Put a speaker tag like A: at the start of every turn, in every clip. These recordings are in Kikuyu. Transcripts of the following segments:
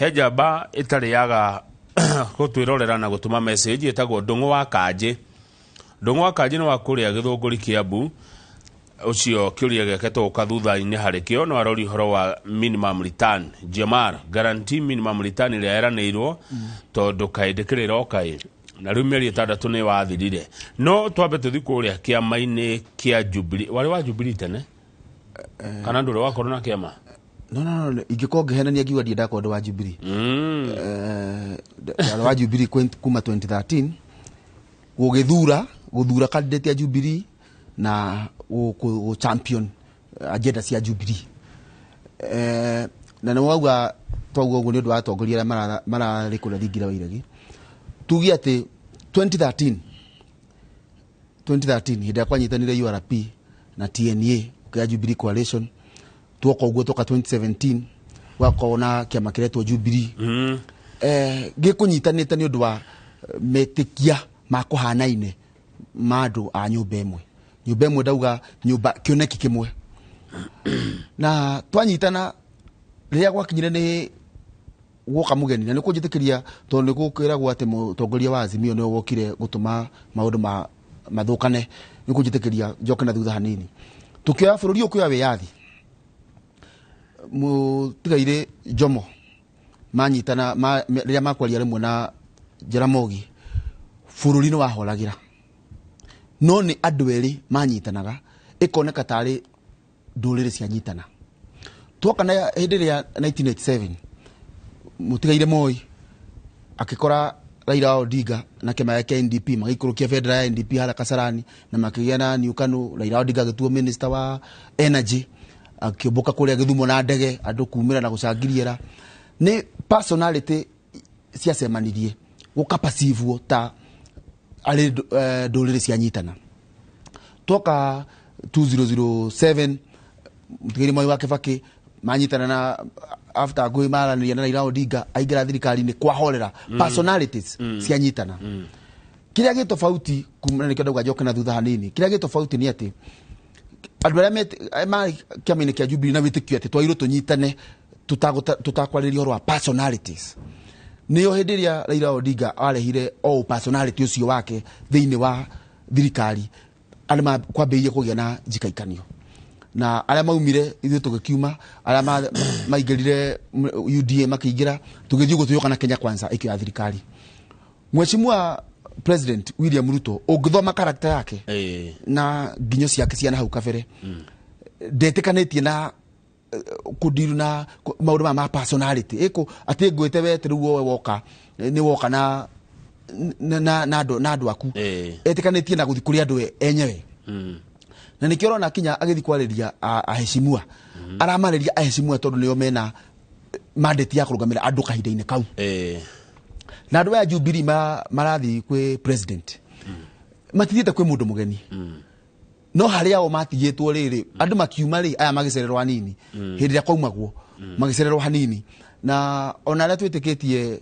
A: He njamba ĩtarĩ yaga gũtwĩrorera na gũtũma message, ĩtagwo Ndũng'ũ wa Kanjĩ. Ndũng'ũ wa Kanjĩ nĩ wa kũrĩa Gĩthũngũri, Kĩambu. Ũcio kĩũria gĩake tũgũka thutha-inĩ harĩ kĩo, no arori ũhoro wa minimum return, GMR, guarantee minimum return, ĩrĩa yeranĩirwo, tondũ kaĩ ndĩkĩrĩ ĩroka ĩ, na rĩu mĩeri 6 nĩ wathirire. No twambe tũthi kũrĩa kĩama-inĩ kĩa Jubilee. Warĩ wa Jubilee tene kana ndũrĩ wakorwo na kĩama?
B: No, ingĩkorwo ngĩhenania ngiuga ndiĩ ndakorwo ndĩ wa Jubilee. Ndarĩ wa Jubilee kuma 2013, gũgĩthura gũthura candidate ya Jubilee na gũ champion agenda cia Jubilee. Na nĩ wauga twauga ũguo nĩ ũndũ wa atongoria arĩa mararĩ kũrĩa thingira wa iregi. Tuge atĩ 2013, 2013 hĩndĩ ĩrĩa kwanyitanire URP na TNA kĩa Jubilee Coalition, tuoka ũguo toka 2017 gwakorwo na kĩama kĩretwo Jubilee. Gĩkũnyitanĩte nĩ ũndũ wa metĩkia ma kũhanaine ma andũ a nyũmba ĩmwe, nyũmba ĩmwe ndauga nyũmba kĩoneki kĩmwe. Na twanyitana, rĩrĩa gwakinyire nĩ guoka mũgeni, na nĩ kũnjĩtĩkĩria tondũ nĩ gũkwĩragwo atĩ mũtongoria wa Azimio nĩwe wokire gũtũma maũndũ ma mathũkane, nĩ kũnjĩtĩkĩria njoke na thutha hanini. Tukĩoya bũrũri ũkĩoya wĩyathi, mũtigairĩ Jomo manyitana rĩrĩa makwaria rĩmwe na Jaramogi, bũrũri nĩ wahoragĩra, no nĩ andũ erĩ manyitanaga ĩkoneka tarĩ ndũrĩrĩ cianyitana. Twoka na hĩndĩ ĩrĩa 1987 mũtigaire Moi akĩkora Raila Odinga na kĩama gĩake NDP, magĩikũrũkia bendera ya NDP harĩa Kasarani na makĩgĩa na New KANU. Raila Odinga agĩtuo minister wa energy, akĩũmbũka kũrĩa Gĩthumo na ndege, andũ kumĩra na gũcangiriĩra. Nĩ personality ciacemanirie gũkapacivwo ta arĩ ndũrĩrĩ cianyitana. Twoka 2007, mũtigĩri Mwai wa Kĩbakĩ manyitana na after ngũĩ maranĩria na Raila Odinga, aingĩra thirikari-inĩ, kwahorera, personalities cianyitana. Kĩrĩa gĩ tofauti kuma na nĩkĩo ndauga njoke na thutha hanini, kĩrĩa gĩ tofauti nĩ atĩ andũ arĩa marĩ kĩama-inĩ kĩa Jubilee na wĩtĩkio atĩ twagĩrĩirwo tũnyitane tũtakwarĩria ũhoro wa personalities, nĩyo hĩndĩ ĩrĩa Raila Odinga arehire o personality ũcio wake thĩinĩ wa thirikari, andũ kwambĩrĩirie kũgĩa na njikaikanio na arĩa maumire, ithuĩ tũgĩkiuma, arĩa maingĩrire UDA makĩingĩra, tũgĩthiĩ ũguo tũgĩũka na Kenya Kwanza ĩkĩoya thirikari. Mheshimiwa President William Ruto, ũngĩthoma character yake na nginyo ciake cia na hau kabere, ndetĩkanĩtie na kũndiru na maũndũ maya ma personality ĩkũ atĩ ngwĩte we atĩ rĩu wowe woka nĩ woka na andũ aku. Etĩkanĩtie na gũthiĩ kũrĩ andũ enyewe, na nĩkĩo ũrona kinya agĩthiĩ kwarĩria aheshimua, aramarĩria aheshimua tondũ nĩo mena mandate ya kũrũgamĩra andũ kahinda-inĩ kau. Na andũ aya Jubilee marathiĩ kwĩ president, matithiĩte kwĩ mũndũ mũgeni, no harĩa o matigĩtwo rĩrĩ, andũ makiuma rĩ, aya magĩcererwo hanini. Hĩndĩ ĩrĩa kwaumagwo magĩcererwo hanini, na ona arĩa twĩtĩkĩtie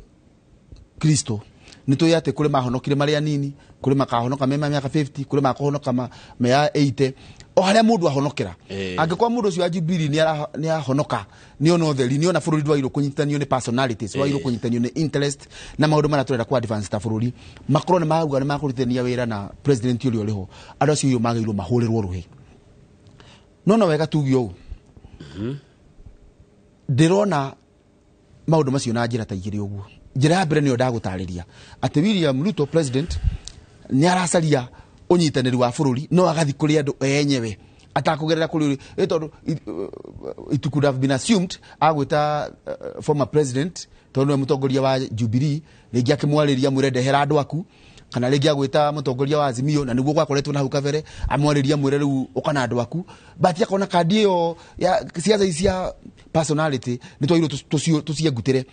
B: Kristo nĩ tũĩ atĩ kũrĩ mahonokire marĩ anini, kũrĩ makahonoka me ma mĩaka 50, kũrĩ makohonoka me ya 80, o harĩa mũndũ ahonokera. Angĩkorwo mũndũ ũcio wa Jubilee nĩ ahonoka, nĩ ona ũtheri, nĩ ona bũrũri ndwagĩrĩirwo kũnyitithanio nĩ personalities, wagĩrĩirwo kũnyitithanio nĩ interest na maũndũ marĩa tũrenda ku advance ta bũrũri, makorwo nĩ mauga nĩ makũrutithania wĩra na president ũrĩa ũrĩ ho, andũ acio magĩrĩirwo mahũrĩrwo rũhĩ. No wega tuge ũũ, ndĩrona maũndũ macio na njĩra ta igĩrĩ ũguo. Njĩra ya mbere nĩyo ndagũtarĩria atĩ William Ruto president nĩ aracaria ũnyitanĩri wa bũrũri, no agathi kũrĩ andũ enyewe atakũgerera kũrĩ tondũ it could have been assumed agwĩta former president, tondũ nĩwe mũtongoria wa Jubilee, rĩngĩ akĩmwarĩria mwĩre ndehera andũ aku, kana rĩngĩ agwĩta mũtongoria wa Azimio, na nĩguo gwakoretwo na hau kabere, amwarĩria mwĩre rĩu ũka na andũ aku, but akona kandi ĩyo ya ciaca ici cia personality nĩ twagĩrĩirwo tũciengutĩre,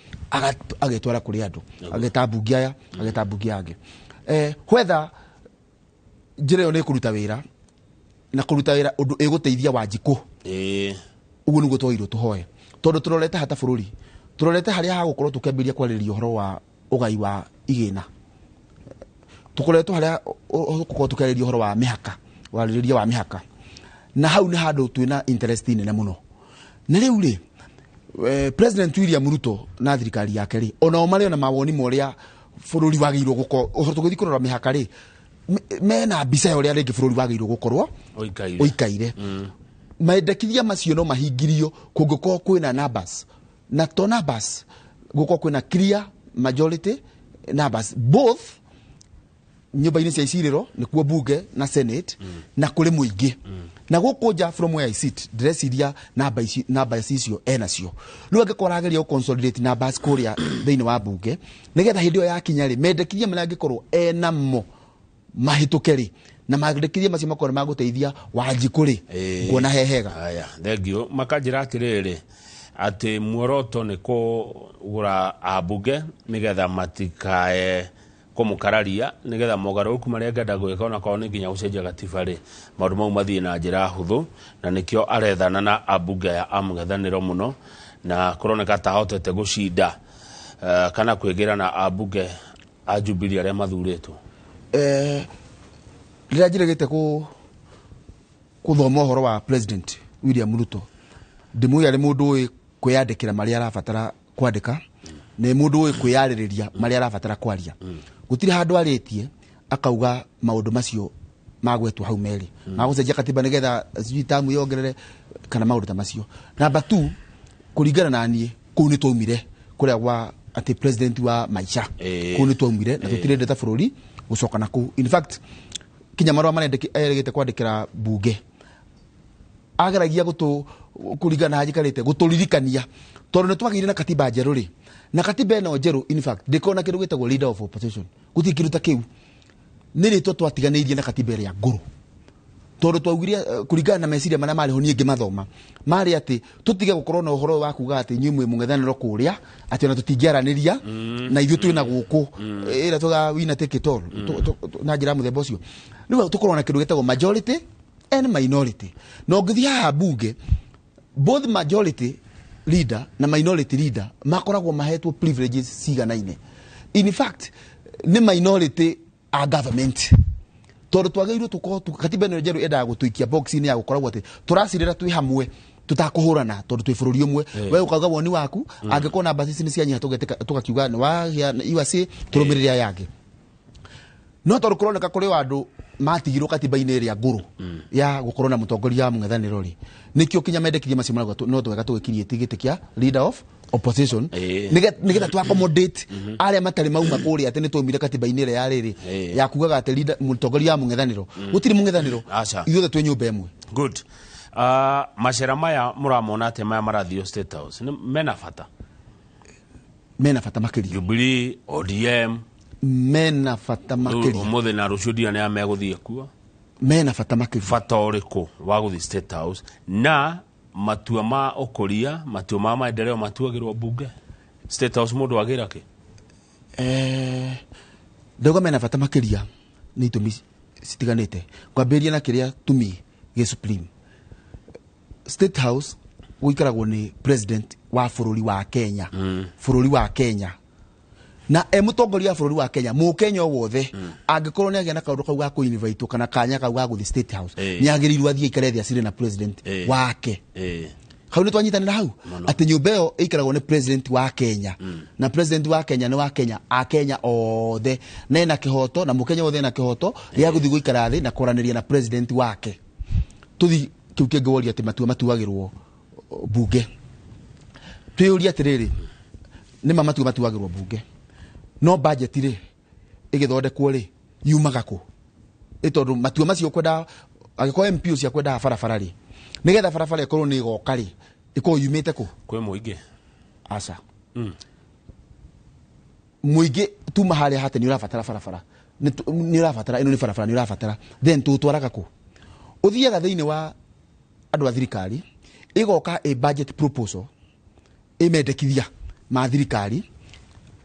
B: agetwara kũrĩ andũ, ageta mbunge aya, ageta mbunge angĩ. Whether njĩra ĩyo nĩ ĩkũruta wĩra na kũruta wĩra ũndũ ĩgũteithia Wanjikũ, ũguo nĩguo twagĩrĩirwo tũhoe, tondũ tũrorete hata bũrũri, tũrorete harĩa hagũkorwo tũkĩambĩrĩria kwarĩrĩria ũhoro wa ũgai wa igĩna, tũkoretwo harĩa tũgũkorwo tũkĩarĩrĩria ũhoro wa mĩhaka, warĩrĩria wa mĩhaka, na hau nĩ handũ twĩna interest nene mũno. Na rĩu rĩ, President William Ruto na thirikari yake rĩ, onao marĩ ona mawoni ma ũrĩa bũrũri wagĩrĩirwo gũkorwo. Ũhoro tũgĩthiĩ kũrora mĩhaka rĩ, mena mbica ya ũrĩa rĩngĩ bũrũri wagĩrĩirwo gũkorwo
A: ũikaire.
B: Ũikaire. Mendekithia macio no mahingirio kũngĩkorwo kwĩna numbers, na to numbers, gũkorwo kwĩna clear majority numbers both nyũmba-inĩ cia icirĩro, nĩkuo bunge na senate, na kũrĩ mũingĩ na gũkũ nja. From where I sit, ndĩreciria namba ici, namba icio enacio. Rĩu angĩkorwo arageria gũ consolidate numbers kũrĩa thĩinĩ wa bunge, nĩgetha hĩndĩ ĩyo yakinya rĩ, mendekithia marĩa angĩkorwo enamo mahĩtũke rĩ, na mandĩkithia macio makorwo nĩ magũteithia Wanjikũ rĩ, nguona he hega.
A: Haya, thengio. Makanjĩra atĩrĩrĩ, atĩ muoroto nĩ kũgũra ambunge nĩgetha matikae kũmũkararia, nĩgetha mogarũrũku marĩa angĩenda gwĩka, onakorwo nĩ nginya gũcenjia gatiba rĩ, maũndũ mau mathiĩ na njĩra hũthũ, na nĩkĩo arethana na ambunge aya a mũng'ethanĩro mũno, na kũroneka ta ahotete gũcinda kana kwĩgĩra na ambunge a Jubilee arĩa mathurĩtwo.
B: Rĩrĩa njĩrĩgĩte kũthoma ũhoro wa President William Ruto, ndĩmũĩ arĩ mũndũ ũĩ kwĩyandĩkĩra marĩa arabatara kwandĩka, nĩ mũndũ ũĩ kwĩyarĩrĩria marĩa arabatara kwaria. Gũtirĩ handũ arĩtie akauga maũndũ macio magwetwo hau merĩ magũcenjia katiba nĩgetha sijui tamu yongerere kana maũndũ ta macio. Namba 2, kũringana na niĩ, kũu nĩ twaumire kũrĩa gwa atĩ president wa maisha. Kũu nĩ twaumire na tũtirende ta bũrũri gũcoka na kũu. In fact, kinya marũa marĩa erĩgĩte kwandĩkĩra bunge, ageragia gutu kuringana na njikarite guturirikania tondu ni twagĩire na katiba njerũ rĩ, na katiba ĩno njerũ, in fact, ndĩkorwo na kĩndũ gĩtagwo leader of opposition. Gũtirĩ kĩndũ ta kĩu, nĩ rĩtwa twatiganĩirie na katiba ĩrĩa ngũrũ, tondũ twaugire, kũringana na meciria marĩa marĩ ho, niĩ ngĩmathoma marĩ atĩ tũtige gũkorwo na ũhoro wa kuga atĩ inyuĩ mwĩ mũng'ethanĩro kũrĩa, atĩ ona tũtingĩaranĩria na ithuĩ twĩna gũkũ, ĩrĩa tuga winner take it all. Na njĩra ya mũthemba ũcio rĩu tũkorwo na kĩndũ gĩtagwo majority and minority. Na ũngĩthiĩ haha bunge, both majority leader na minority leader makoragwo mahetwo privileges ciganaine. In fact, nĩ minority a government, tondũ twagĩrĩirwo tũkorwo katiba ĩno njerũ yendaga gũtũikia box-inĩ ya gũkoragwo atĩ tũracirĩra twĩ hamwe tũtakũhũrana, tondũ twĩ bũrũri ũmwe. We ũkauga woni waku, angĩkorwo namba ici nĩ cianyiha, tũgetĩka tũgakiuga nĩ wagĩa iwacĩ, tũrũmĩrĩre aya angĩ. No tondũ kũroneka kũrĩ o andũ matigirwo katiba-inĩ ĩrĩa ngũrũ ya gũkorwo na mũtongoria wa mũng'ethanĩro rĩ, nĩkĩo kinya mendekithia macio marauga no twega tũgĩkirie gĩtĩ kĩa leader of opposition, nĩgetha tu accommodate arĩa matarĩ mauma kũrĩa, atĩ nĩ twaumire katiba-inĩ ĩrĩa ya rĩrĩ ya kugaga atĩ leader, mũtongoria wa mũng'ethanĩro, gũtirĩ mũng'ethanĩro.
A: Aca.
B: Ithuothe twĩ nyũmba ĩmwe.
A: Good. Macera maya mũramona atĩ maya marathiĩ State House mena bata?
B: Mena bata makĩria.
A: Jubilee, ODM.
B: Mena bata makĩria.
A: Ũmũthĩ na rũciũ ndia nĩ megũthiĩ kuo.
B: Mena bata makĩria.
A: Bata ũrĩkũ wa gũthiĩ State House, na matua ma ũkũria, matua ma maendeleo matuagĩrwo bunge? State House mũndũ agĩra kĩ?
B: Ndauga mena bata makĩria nĩ itũmi citiganĩte. Ngwambĩrĩria na kĩrĩa tumi gĩ supreme. State House gũikaragwo nĩ president wa bũrũri wa Kenya, bũrũri wa Kenya, na e mũtongoria wa bũrũri wa Kenya, mũkenya o wothe angĩkorwo nĩ agĩa na kaũndũ kau ga kũ-invite kana kanya kau ga gũthiĩ State House, nĩ agĩrĩirwo athiĩ aikare thĩ acire na president wake. Hau nĩ twanyitanĩra hau atĩ nyũmba ĩyo ĩikaragwo nĩ president wa Kenya, na president wa Kenya nĩ wa Kenya, a Kenya othe, na ena kĩhoto, na mũkenya wothe ena kĩhoto gĩa gũthiĩ gũikara thĩ na kwaranĩria na president wake. Tũthi kĩu kĩngĩ woria atĩ matua matuagĩrwo bunge. Twĩyũrie atĩrĩrĩ, nĩ ma matua matuagĩrwo bunge, no budget rĩ ĩgĩthondekwo rĩ, yumaga kũ? Ĩ tondũ matua macio kwenda, angĩkorwo MP ũcio akwendaga barabara rĩ, nĩgetha barabara ĩkorwo nĩ ĩgoka rĩ, ĩkorwo yumĩte kũ?
A: Kwĩ mũingĩ.
B: Aca. Mũingĩ tuma harĩa hate nĩ ũrabatara barabara, nĩ ũrabatara ĩno nĩ barabara nĩ ũrabatara, then tũtwaraga kũ? Ũthiaga thĩinĩ wa andũ a thirikari, ĩgoka ĩ budget proposal, ĩmendekithia ma thirikari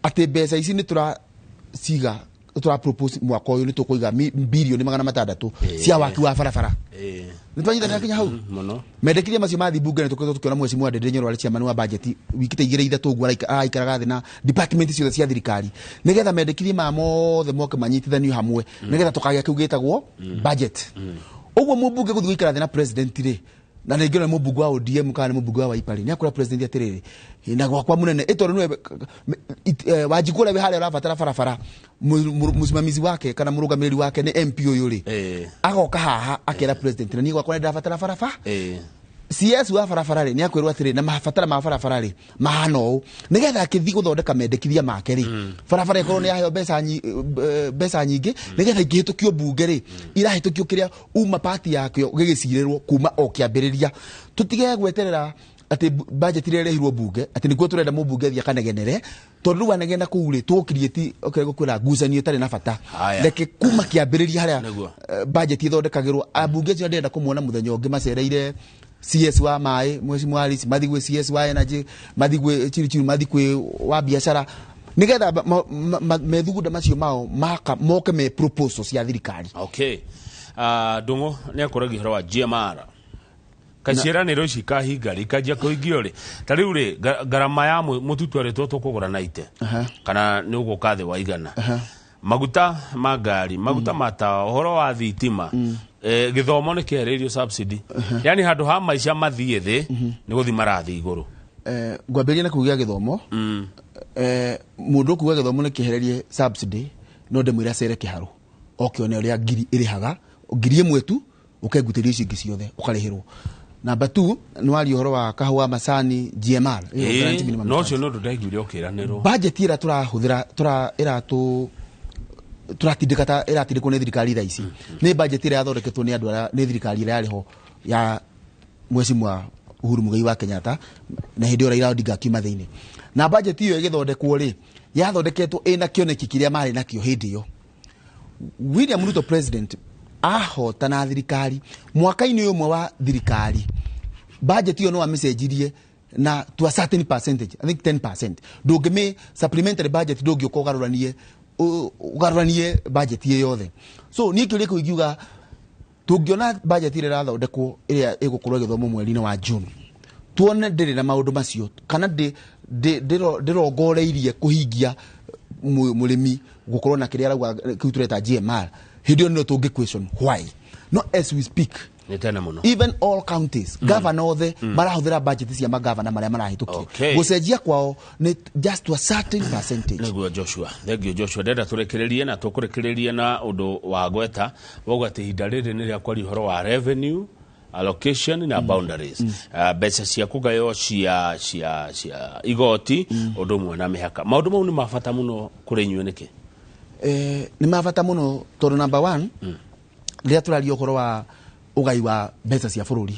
B: atĩ mbeca ici nĩ tũraciga, tũra propose mwaka ũyũ nĩ tũkũiga birioni 600 cia waki wa barabara. Nĩ twanyitanĩra kinya hau?
A: Mũno.
B: Mendekithia macio mathiĩ bunge, nĩ tũkoretwo tũkĩona mweci Ndindi Nyoro arĩ chairman wa budget wiki ta igĩrĩ ithatũ ũguo, araikaraga thĩ na department ciothe cia thirikari nĩgetha mendekithia maya mothe moke manyitithanio hamwe, nĩgetha tũkagĩa kĩu gĩtagwo budget. Ũguo mũmbunge gũthiĩ gũikara thĩ na president rĩ, Na rĩngĩ ona nĩ mũmbunge wa ODM kana nĩ mũmbunge wa Wiper rĩ, nĩ akwĩra president atĩrĩrĩ, na gwakwa mũnene ĩ tondũ nĩwe Wanjikũ ũrĩa wĩ harĩa ũrabatara barabara, mũsimamizi wake kana mũrũgamĩrĩri wake nĩ MP ũyũ rĩ, agoka haha akera president, na niĩ gwakwa nĩ ndĩrabatara barabara. CS wa barabara rĩ, nĩ akwĩrwo atĩrĩ, na mabatara ma barabara rĩ mahana ũũ, nĩgetha akĩthiĩ gũthondeka mendekithia make rĩ, barabara ĩkorwo nĩ yaheo mbeca nyingĩ, nĩgetha ingĩhĩtũkio mbunge rĩ, irahĩtũkio kĩrĩa uma pati yakĩo gĩgĩcirĩrwo kuma o kĩambĩrĩria. Tũtige gweterera atĩ budget ĩrĩa ĩrehirwo mbunge atĩ nĩkuo tũrenda mũmbunge athiĩ akanegenere, tondũ rĩu anegena kũu rĩ, tũgũkiriĩti okay, gũkwĩra ngucanio ĩtarĩ na bata.
A: Haya.
B: Reke kuma kĩambĩrĩria harĩa
A: Nĩguo.
B: Budget ĩthondekagĩrwo, ambunge acio ndĩrenda kũmona mũthenya ũngĩ macereire CS wa maĩ Mheshimiwa Alice, mathi gwĩ CS wa energy, mathi gwĩ Chirichiri, mathi gwĩ wa biacara, nigetha methugunda macio mao maka moke me proposal cia thirikari.
A: Okay, Ndung'u nĩ akũragia ũhoro wa GMR kaciĩranĩro ici ikahinga rĩ, ikanjia kũhingio rĩ? Ta rĩu rĩ, ngarama ya mũtu twerĩtwo tũkũgũra na ite kana nĩ ũgũka thĩ wa 100, maguta ma ngari, maguta ma tawa, ũhoro wa thitima, gĩthomo nĩ kĩehereirio subsidy, yani handũ ha maica mathiĩ thĩ nĩ gũthiĩ marathiĩ igũrũ.
B: Ngwambĩrĩria na kugia gĩthomo. Mũndũ ũkuga gĩthomo nĩ kĩehererie subsidy, no ndĩmwĩre acere kĩharũ oke one ũrĩa ngiri ĩrĩhaga, 1,000 tu ũkengutĩria icio ingĩ ciothe ũkarĩhĩrwo. Namba 2, nĩ waria ũhoro wa kahũa, macani, GMR, ĩyo guarantee minimum
A: No
B: returns.
A: ũcio nĩ ũndũ ndaiguire ũkĩranĩrwo.
B: Budget ĩrĩa tũrahũthĩra, tũra ĩratũ tũratindĩka ta ĩratindĩkwo nĩ thirikari thaa ici, nĩ budget ĩrĩa yathondeketwo nĩ andũ arĩa nĩ thirikari ĩrĩa yarĩ ho ya Mheshimiwa Uhuru Muigai wa Kenyatta, na hĩndĩ ĩyo Raila Odinga akiuma thĩinĩ. Na budget ĩyo ĩgĩthondekwo rĩ, yathondeketwo ĩna kĩoneki kĩrĩa marĩ nakĩo hĩndĩ ĩyo. William Ruto president ahotana thirikari mwaka-inĩ ũmwe wa thirikari, budget ĩyo no amĩcenjirie na to a certain percentage, I think 10%. Ndũngĩmĩ supplementary budget, ndũngĩũka ũgarũranie budget ĩyo yothe. So niĩ kĩũria kĩu ingiuga, tũngĩona budget ĩrĩa ĩrathondekwo ĩrĩa ĩgũkorwo ĩgĩthomwo mweri-inĩ wa June, tuone ndĩrĩ na maũndũ macio kana ndĩrongoreirie kũhingia mũrĩmi gũkorwo na kĩrĩa arauga kĩu tũreta GMR, hĩndĩ ĩyo nĩyo tũngĩ question why. No as we speak,
A: Nĩ tene mũno.
B: even all counties, governor othe marahũthĩra budget cia magavana marĩa marahĩtũkire. Gũcenjia kwao nĩ just to a certain percentage.
A: Nĩguo Joshua, thank you Joshua. Ndenda tũrekererie na tũkũrekererie na ũndũ wa gweta wauga atĩ ihinda rĩrĩ nĩ rĩa kwaria ũhoro wa revenue allocation na boundaries, mbeca cia kũgaywo cia igoti, ũndũ ũmwe na mĩhaka. Maũndũ mau nĩ ma bata mũno kũrĩ inyuĩ nĩkĩ?
B: Nĩ ma bata mũno tondũ number one, rĩrĩa tũraria ũhoro wa ũgai wa mbeca cia bũrũri,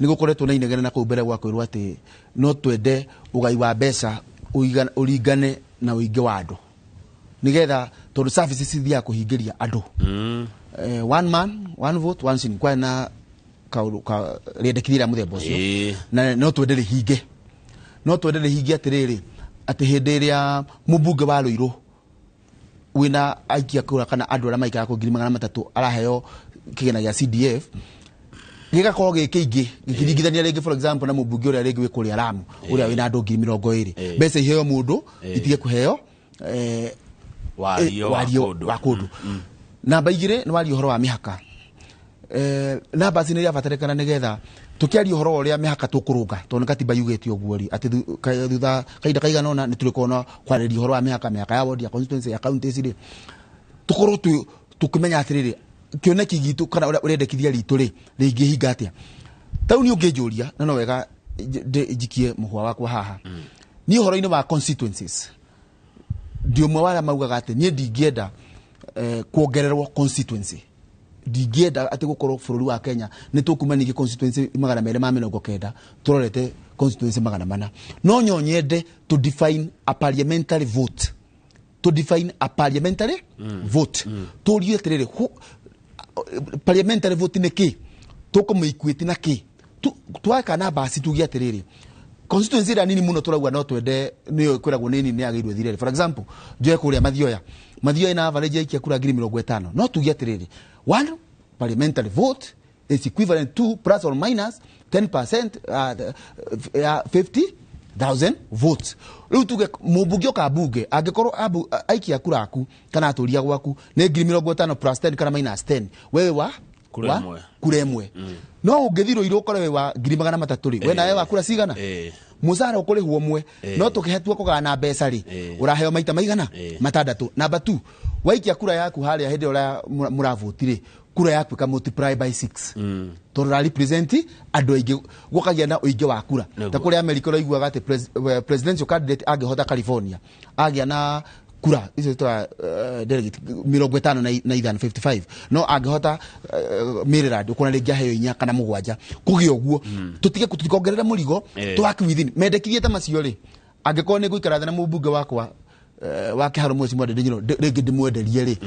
B: nĩ gũkoretwo na inegene na kũu mbere gwa kwĩrwo atĩ no twende ũgai wa mbeca ũringane na ũingĩ wa andũ, nĩgetha tondũ services cithiaga kũhingĩria andũ. One man, one vote, one shilling, kwarĩ na kaũndũ ka rĩendekithia rĩa mũthemba ũcio. Na no twende rĩhinge, no twende rĩhinge atĩrĩrĩ, atĩ hĩndĩ ĩrĩa mũmbunge wa Ruiru wĩna aikia kura kana andũ arĩa maikaraga kũu 300,000 araheo kĩgĩna gĩa CDF gĩgakorwo gĩ kĩingĩ gĩkĩringithania rĩngĩ, for example, na mũmbunge ũrĩa rĩngĩ wĩ kũrĩa Lamu ũrĩa wĩna andũ 20,000, mbeca iheo mũndũ itige kũheo
A: wario wa
B: wario
A: kũndũ.
B: Wa kũndũ. Namba 2, nĩ waria ũhoro wa mĩhaka. Namba nĩ irabatarĩkana nĩgetha tũkĩaria ũhoro wa ũrĩa mĩhaka tũkũrũnga, tondũ nĩ katiba yugĩte ũguo rĩ, atĩ thutha kahinda kaigana ũna nĩ tũrĩkorwo na kwarĩrĩria ũhoro wa mĩhaka, mĩhaka ya ward, ya constituency, ya counties rĩ, tũkorwo tũkĩmenya atĩrĩrĩ, kĩoneki gitũ kana ũrĩa ũrendekithia ritũ rĩ rĩngĩhinga atĩa. Tau niĩ ũngĩnjũria, na no wega njikie mũhwa wakwa haha, niĩ ũhoro-inĩ wa constituencies ndi ũmwe wa arĩa maugaga atĩ niĩ ndingĩenda kuongererwo constituency, ndingĩenda atĩ gũkorwo bũrũri wa Kenya nĩ tũkuma ningĩ constituency 290 tũrorete constituency 400. No nyende to define a parliamentary vote, to define a parliamentary vote, tũrie atĩrĩrĩ, parliamentary vote nĩ kĩ, tũkũmĩequate na kĩ? Twaka na basi tuge atĩrĩrĩ, constituency ĩrĩa nini mũno tũrauga no twende nĩyo ĩkwĩragwo nĩ nini nĩ yagĩrĩirwo ĩthire. For example, njoe kũrĩa Mathioya, Mathioya ĩna average ya aikia kura 50,000, no tuge atĩrĩrĩ, one parliamentary vote is equivalent to plus or minus 10%, ya 50,000 votes. Rĩu tuge mũmbunge oka mbunge angĩkorwo aikia kura aku kana atũria gwaku nĩ 50,000 plus 10 kana minus 10, wewe wa
A: Kura
B: wa
A: ĩmwe.
B: Kura ĩmwe. No ũngĩthiĩ Rũirũ ũkore wĩ wa 300,000 rĩ, we nawe wa kura cigana? Mũcara ũkũrĩhwo ũmwe, no tũkĩhetua kũgayana mbeca rĩ, ũraheo maita maigana? Matandatũ. Namba 2, waikia kura yaku harĩa hĩndĩ ĩrĩa mũravoti rĩ, kura yaku ĩka multiply by 6, tondũ ũra represent andũ aingĩ, gũkagĩa na ũingĩ wa kura. Ta kũrĩa America ũraiguaga atĩ presidential candidate angĩhota California, agĩa na kura icio twa delegate 55, 55, no angĩhota Maryland ũkona rĩngĩ aheo inya kana mũgwanja. Kũgĩa ũguo, tũtige tũtikongerere mũrigo. Twaki within mendekithie ta macio rĩ, angĩkorwo nĩ ngũikara thĩ na mũmbunge wakwa wa Kĩharo Mweci Mwende Ndĩnyiro, rĩngĩ ndĩmwenderie rĩ,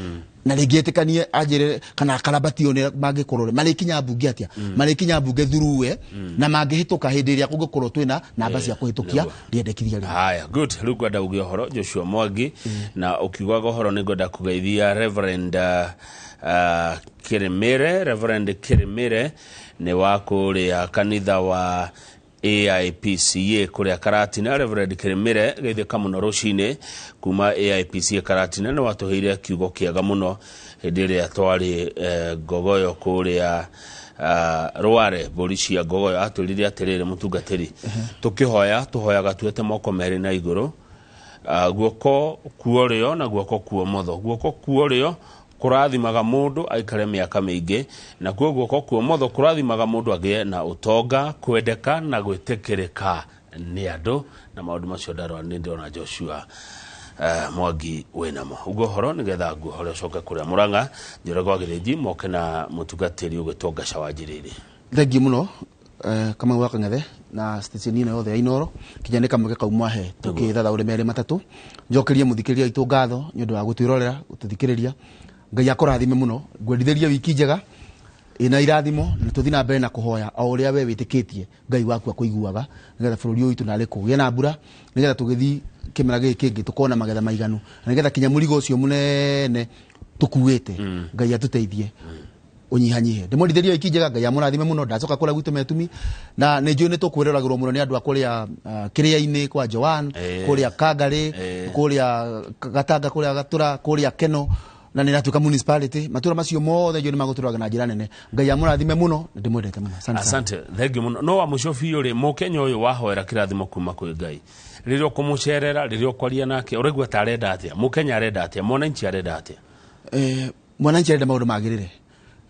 B: na rĩngĩ ĩtĩkanie anjĩre kana akarabati ũyũ nĩ mangĩkorwo rĩ, marĩkinya mbunge atĩa, marĩkinya mbunge thuruwe na mangĩhĩtũka hĩndĩ ĩrĩa kũngĩkorwo twĩna namba cia kũhĩtũkia rĩendekithia rĩu.
A: Haya, good. Rĩu ngwenda uge ũhoro Joshua Mwangi, na ũkiugaga ũhoro nĩ ngwenda kũgeithia Reverend Kirimire. Reverend Kirimire nĩ wa kũrĩa kanitha wa AIPCA kũrĩa Karatina. Reverend Kirimire, geithĩka mũno rũcinĩ kuma AIPCA Karatina. Nĩ watũheire kiugo kĩega mũno hĩndĩ ĩrĩa twarĩ Ngogoyo kũrĩa Rware, mbũri cia Ngogoyo. Atwĩrire atĩrĩrĩ, mũtungatĩri, tũkĩhoya tũhoyaga tuete moko merĩ na igũrũ, guoko kuorĩo na guoko kuomotho. Guoko kuorĩo kũrathimaga mũndũ aikare mĩaka mĩingĩ, nakuo guoko kuomotho kũrathimaga mũndũ agĩe na ũtonga, kwendeka na gwĩtĩkĩrĩka nĩ andũ. Na maũndũ macio ndarora nĩ ndĩrona Joshua Mwangi wĩnamo. Ugo ũhoro nĩgetha nguohore ũcoke kũrĩa Mũrang'a Njoroge wa Gĩthĩnji moke na mũtungatĩri ũgwĩtwo Ngaca wa Njiriri.
B: Thengiũ mũno, Kamau wa Kang'ethe na station ĩno yothe ya Inoro. Kinya nĩ kamweke kau mwahe tũkĩthathaũre merĩ matatũ. Njokerie mũthikĩrĩria witũ ngatho nĩ ũndũ wa gũtwĩrorera, gũtũthikĩrĩria. Ngai akũrathime mũno. Ngwendithĩrie wiki njega ĩna irathimo, na tũthiĩ na mbere na kũhoya o ũrĩa we wĩtĩkĩtie Ngai waku akũiguaga, nĩgetha bũrũri ũyũ witũ narĩ kũgĩe na mbura, nĩgetha tũgĩthiĩ kĩmera gĩkĩ kĩngĩ tũkorwo na magetha maiganu, na nĩgetha kinya mũrigo ũcio mũnene tũkuĩte Ngai atũteithie ũnyihanyihe. Ndĩmwendithĩrie wiki njega, Ngai amũrathime mũno. Ndacoka kũrĩa gwitũ Metumi, na nĩ njũĩ nĩ tũkwĩroragĩrwo mũno nĩ andũ a kũrĩa Kĩrĩa-inĩ kwa Joan, kũrĩa Kangarĩ, kũrĩa Gatanga, kũrĩa Gatũra, kũrĩa Keno, na nĩ ĩratuĩka municipality. Matũra macio mothe njũĩ nĩ magũtũraga na njĩra nene. Ngai amũrathime mũno, na ndĩmwendete mũno. Asante sana.
A: Asante, thengiũ mũno. No wa mũico biũ rĩ, mũkenya ũyũ wahoera kĩrathimo kuma kwĩ Ngai, rĩrĩa ũkũmũcerera, rĩrĩa ũkwaria nake, ũraigua ta arenda atĩa? Mũkenya arenda atĩa? Mwananchi arenda atĩa?
B: Mwananchi arenda maũndũ magĩrĩre,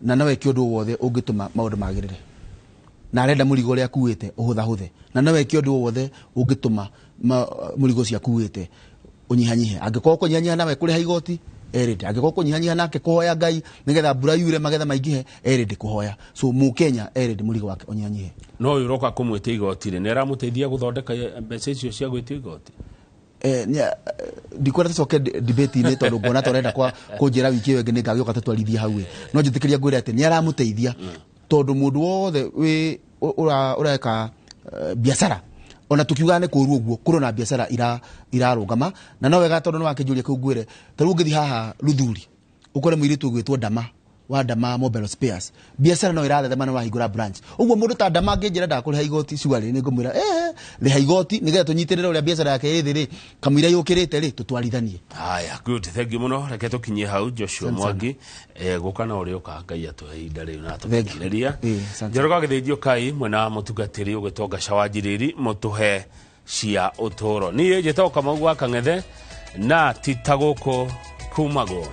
B: na no eke ũndũ wothe ũngĩtũma maũndũ magĩrĩre, na arenda mũrigo ũrĩa akuĩte ũhũthahũthe, na no eke ũndũ wothe ũngĩtũma mũrigo ũcio akuĩte ũnyihanyihe. Angĩkorwo kũnyihanyiha nawe kũrĩha igoti, erĩndĩ. Angĩkorwo kũnyihanyiha nake kũhoya Ngai nĩgetha mbura yure magetha maingĩhe, erĩndĩ kũhoya. So mũkenya erĩndĩ mũrigo wake ũnyihanyihe.
A: No ũyũ ũroka kũmwĩtia igoti rĩ, nĩ aramũteithia gũthondeka mbeca icio cia gwĩtio igoti?
B: Ndikwenda tũcoke debate-inĩ tondũ nguona ta ũrenda kũnjĩra wiki ĩyo ĩngĩ nĩngagĩũka tũtwarithie hau ĩ. No njĩtĩkĩria ngwĩre atĩ nĩ aramũteithia, tondũ mũndũ wothe ũreka biacara, ona tukiugaga nĩ kũru ũguo, kũrĩ na biacara irarũgama. Na no wega tondũ nĩ wakĩnjũria kĩu ngwĩre, ta rĩu ũngĩthiĩ haha Luthuri ũkore mũirĩtu ũgwĩtwo Ndama wa Ndama Mobile Spares, biacara no ĩrathethema na wahingũra branch. Ũguo mũndũ ta Ndama angĩnjĩra ndakũrĩha igoti cuarĩ, nĩ ngũmwĩra rĩha igoti nĩgetha tũnyitĩrĩre ũrĩa biacara yake ĩ thĩ rĩ, kamũira yũkĩrĩte rĩ, tũtwarithanie.
A: Haya, good, thank you mũno. Reke tũkinyie hau Joshua
B: Asante sana.
A: Mwangi. Gũka na ũrĩa ũka, Ngai atũhe ihinda rĩu na
B: Thank you.
A: atũkinyĩrĩria.
B: Asante.
A: Njoroge wa Gĩthĩnji ũkai mwena wa mũtungatĩri ũgwĩtwo Ngaca wa Njiriri, mũtũhe cia ũtũũro. Niĩ njĩtagwo Kamau wa Kang'ethe, na ti ta gũkũ kumagwo.